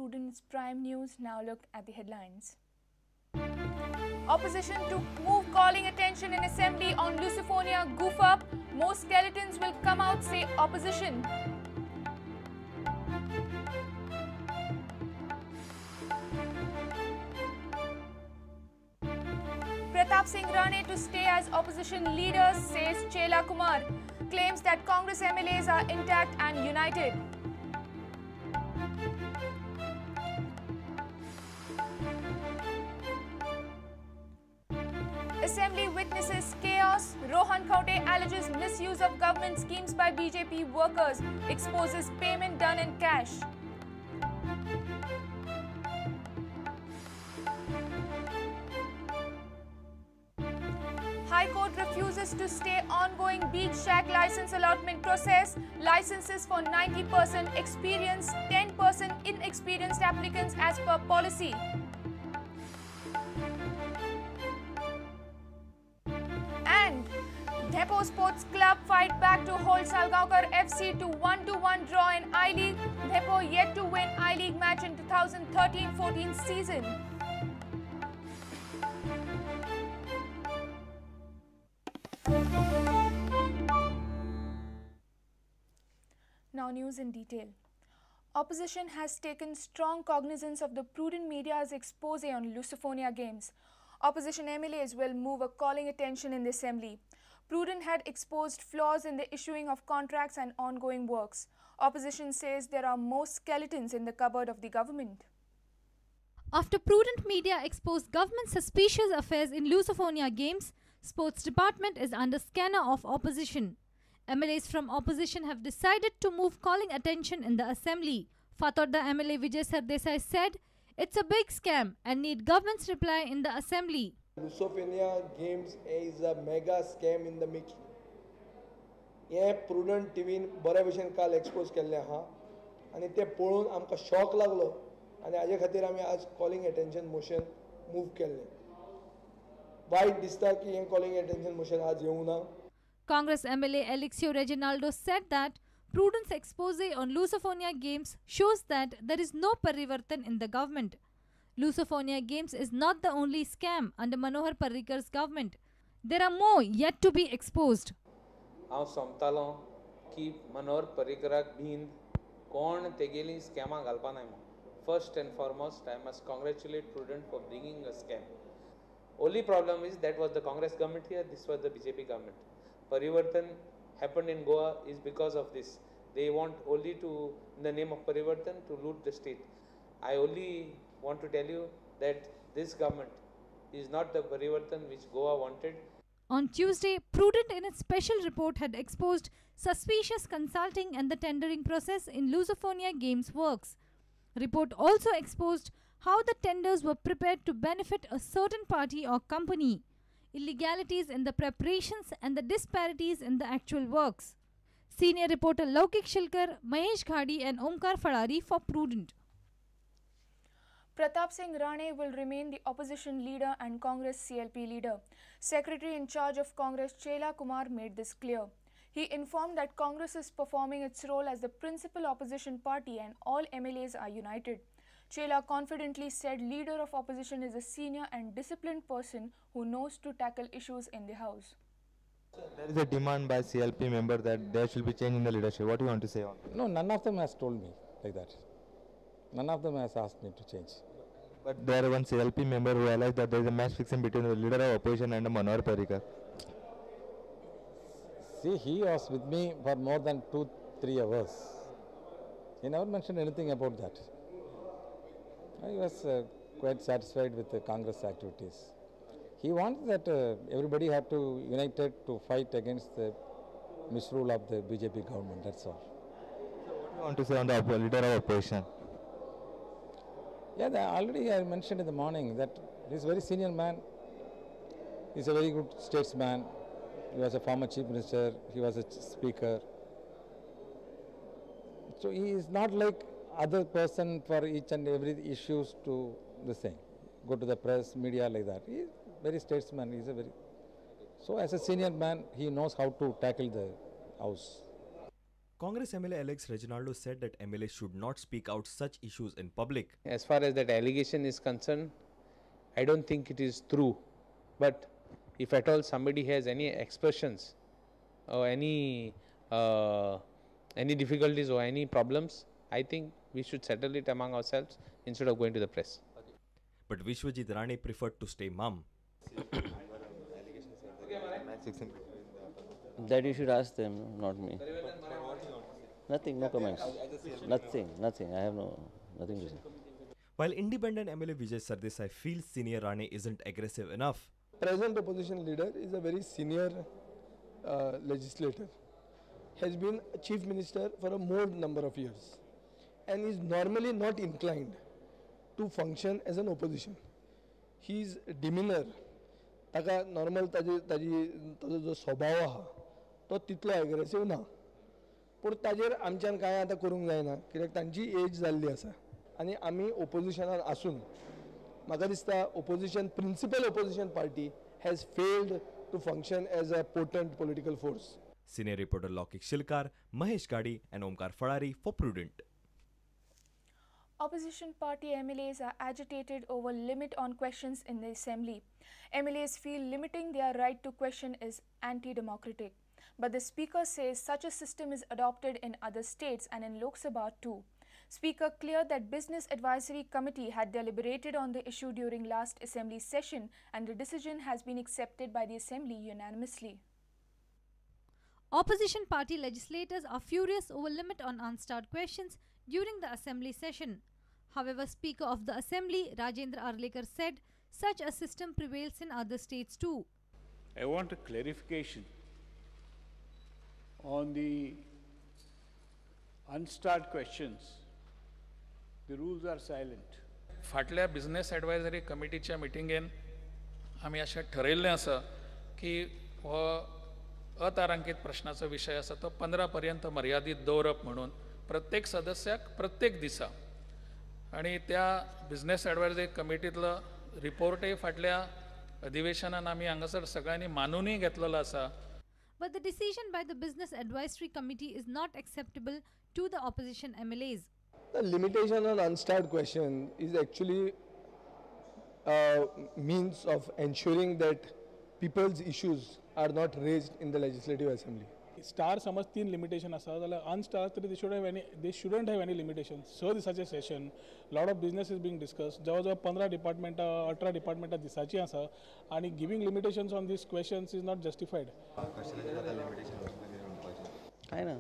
Prudent's Prime News. Now look at the headlines. Opposition to move calling attention in assembly on Lusofonia goof up. More skeletons will come out, say opposition. Pratap Singh Rane to stay as opposition leader, says Chela Kumar. Claims that Congress MLAs are intact and united. Assembly witnesses chaos. Rohan Khaunte alleges misuse of government schemes by BJP workers, exposes payment done in cash. High Court refuses to stay ongoing beach shack license allotment process. Licenses for 90% experienced, 10% inexperienced applicants as per policy. And Dempo Sports Club fight back to hold Salgaocar FC to 1-1 draw in I-League. Dempo yet to win I-League match in 2013-14 season. Now news in detail. Opposition has taken strong cognizance of the Prudent Media's expose on Lusofonia Games. Opposition MLAs will move a calling attention in the assembly. Prudent had exposed flaws in the issuing of contracts and ongoing works. Opposition says there are more skeletons in the cupboard of the government. After Prudent Media exposed government suspicious affairs in Lusofonia Games, Sports Department is under scanner of opposition. MLAs from opposition have decided to move calling attention in the assembly. Fatorda MLA Vijay Sardesai said, it's a big scam and need government's reply in the assembly. Lusofonia Games is a mega scam in the making. हे Prudent टीव्हीन बऱ्या भशेन काल expose केल्लें आहा आनी तें पळोवन आमकां शॉक लागलो आनी हाजे खातीर आमी आज कॉलिंग एटेन्शन मोशन मूव केल्लें. वायट दिसता की हें कॉलिंग एटेन्शन मोशन आज येवंक ना. Congress MLA Aleixo Reginaldo said that Prudent's expose on Lusofonia Games shows that there is no parivartan in the government. Lusofonia Games is not the only scam under Manohar Parrikar's government. There are more yet to be exposed. हांव समतालो की मनोहर पर्रीकराक भिंद कोण तेगेली स्कॅमां घालपा नाय म्हूण. First and foremost, I must congratulate Prudent for bringing a scam. Only problem is that was the Congress government here, this was the BJP government. Parivartan happened in Goa is because of this. They want only to, in the name of Parivartan, to loot the state. I only want to tell you that this government is not the Parivartan which Goa wanted. On Tuesday, Prudent in its special report had exposed suspicious consulting and the tendering process in Lusofonia Games works. Report also exposed how the tenders were prepared to benefit a certain party or company, illegalities in the preparations and the disparities in the actual works. Senior reporter Laukik Shilkar, Mahesh Ghadi and Omkar Fadari for Prudent. Pratap Singh Rane will remain the opposition leader and Congress CLP leader. Secretary in charge of Congress Chela Kumar made this clear. He informed that Congress is performing its role as the principal opposition party and all MLAs are united. Chela confidently said leader of opposition is a senior and disciplined person who knows to tackle issues in the house. There is a demand by CLP member that there should be change in the leadership. What do you want to say on that? No, none of them has told me like that. None of them has asked me to change. But there one CLP member who realized that there is a match fixing between the leader of opposition and Manohar Parrikar. See, he was with me for more than 2-3 hours. He never mentioned anything about that. He was quite satisfied with the Congress activities. He wants that everybody have to unite to fight against the misrule of the BJP government, that's all. So what do you want to say on the leader of opposition? Yeah, already I mentioned in the morning that he's a very senior man. He's a very good statesman. He was a former chief minister. He was a speaker. So he is not like other person for each and every issues to the same. Go to the press, media like that. He is very statesman. He's a very... So as a senior man, he knows how to tackle the house. Congress MLA Alex Reginaldo said that MLA should not speak out such issues in public. As far as that allegation is concerned, I don't think it is true. But if at all somebody has any expressions or any difficulties or any problems, I think we should settle it among ourselves instead of going to the press. But Vishwajit Rane preferred to stay mum. That you should ask them, not me. Nothing, no comments. Nothing, nothing. I have nothing to say. While independent MLA Vijay Sardesai feels senior Rane isn't aggressive enough. Present opposition leader is a very senior legislator, has been chief minister for a more number of years and is normally not inclined to function as an opposition. His demeanor, ताका normal ताजी ताजी ताजो जो स्वभाव आहा तो तितलो aggressive ना, पूण ताजेर आमच्यान कांय आतां करूंक जायना कित्याक तांची एज जाल्ली आसा आनी आमी ओपोजिशनान आसून म्हाका दिसता opposition, principal opposition party has failed to function as a potent political force. Senior reporter Laukik Shilkar, Mahesh Gadi and Omkar Fadari for Prudent. Opposition party MLAs are agitated over limit on questions in the assembly. MLAs feel limiting their right to question is anti-democratic. But the speaker says such a system is adopted in other states and in Lok Sabha too. Speaker cleared that Business Advisory Committee had deliberated on the issue during last assembly session and the decision has been accepted by the assembly unanimously. Opposition party legislators are furious over limit on unstarred questions during the assembly session. However, Speaker of the Assembly Rajendra Arlekar said such a system prevails in other states too. I want a clarification on the unstarred questions. The rules are silent. फाटल्या business advisory कमिटीच्या मिटिंगेन आमी अशें ठरयल्लें आसा की हो अतारांकीत प्रश्नाचो विशय आसा तो 15 पर्यंत मर्यादीत दवरप म्हणून प्रत्येक सदस्याक प्रत्येक दिसा, आनी त्या बिझनेस ॲडवायझरी कमिटींतलो रिपोर्टय फाटल्या अधिवेशनान आमी हांगासर सगळ्यांनी मानूनय घेतलेलो आसा. But the decision by the Business Advisory Committee is not acceptable to the opposition MLAs. The limitation on unstarred question is actually a means of ensuring that people's issues are not raised in the Legislative Assembly. Star समज 3 limitation आसा जाल्यार अनस्टार तरी they shouldn't have any limitation. 6 दिसाचें session, lot of business is being discuss, जवळ जवळ 15 डिपार्टमेंटां 18 डिपार्टमेंटां दिसाचीं आसा आनी giving limitations on these questions is not justified. काय ना,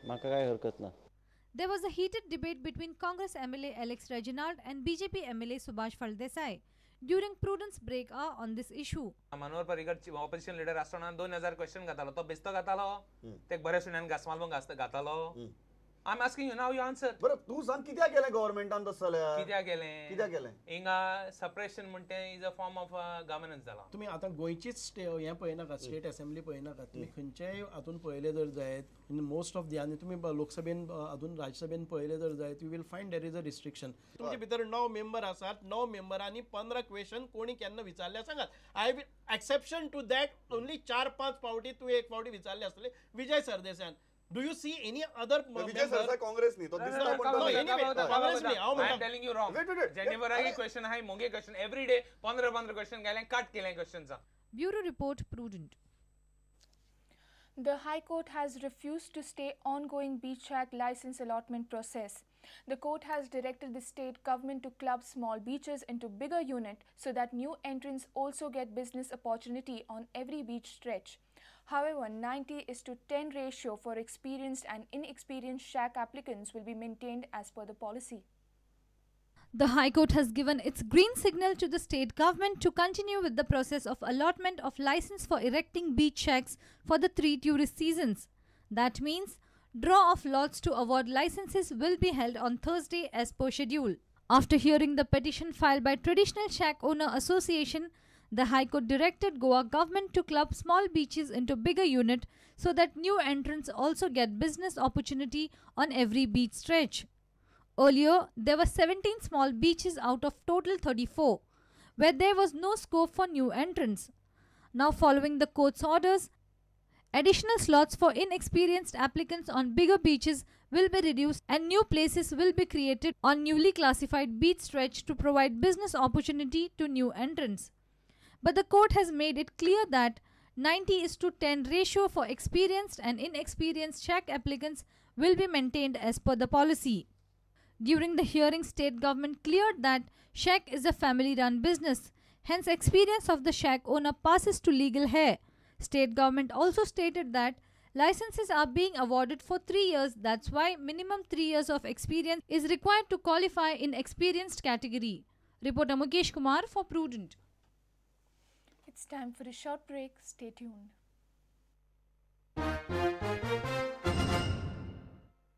म्हाका काय हरकत ना. There was a heated debate between Congress MLA Alex Reginald and BJP MLA Subhash Phaldesai during Prudent's break hour on this issue. Manohar Parrikar opposition leader आसतना 2000 question घातालो, तो बेस्तो घातालो, ते बरे सुण्यान घासमाल घातालो. I am asking you now, you answer. बरं तू सांग कित्याक केलें गव्हर्नमेंटान तशें जाल्यार? कित्याक केलें? कित्याक केलें? हिंगा suppression म्हणटे is a form of governance जाला. तुमी आतां गोंयचीच हें पळयनाका, स्टेट असेंब्ली पळयनाका, तुमी खंयचेय हातून पळयलें जर जायत, मोस्ट ऑफ the आनी तुमी लोकसभेन हातून राज्यसभेन पळयलें जर जायत, you will find there is a restriction. तुमचे भितर 9 मेंबर आसात, 9 मेंबरांनी 15 क्वेश्चन कोणी केन्ना विचारले सांगात. I will exception to that only 4-5 फावटी तुवें एक फावटी विचारले आसतले Vijay सरदेसायान. Do you see any other Vijay Sardesai Congress न्ही, तो दिसता पण No, anyway, Congress न्ही. हांव I am telling you wrong. जेनिफरागे question हाय, मोगे क्वेश्चन एवरी डे 15-15 क्वेश्चन घाले, कट केले क्वेश्चन्सा. Bureau report, Prudent. The High Court has refused to stay ongoing beach shack license allotment process. The court has directed the state government to club small beaches into bigger unit so that new entrants also get business opportunity on every beach stretch. However, 90:10 ratio for experienced and inexperienced shack applicants will be maintained as per the policy. The High Court has given its green signal to the state government to continue with the process of allotment of license for erecting beach shacks for the 3 tourist seasons. That means draw of lots to award licenses will be held on Thursday as per schedule. After hearing the petition filed by Traditional Shack Owner Association, the High Court directed Goa government to club small beaches into bigger unit so that new entrants also get business opportunity on every beach stretch. Earlier, there were 17 small beaches out of total 34, where there was no scope for new entrants. Now, following the court's orders, Additional slots for inexperienced applicants on bigger beaches will be reduced and new places will be created on newly classified beach stretch to provide business opportunity to new entrants. But the court has made it clear that 90:10 ratio for experienced and inexperienced shack applicants will be maintained as per the policy. During the hearing, state government cleared that shack is a family-run business. Hence, experience of the shack owner passes to legal heir. State government also stated that licenses are being awarded for 3 years. That's why minimum 3 years of experience is required to qualify in experienced category. Reporter Mukesh Kumar for Prudent. It's time for a short break. Stay tuned.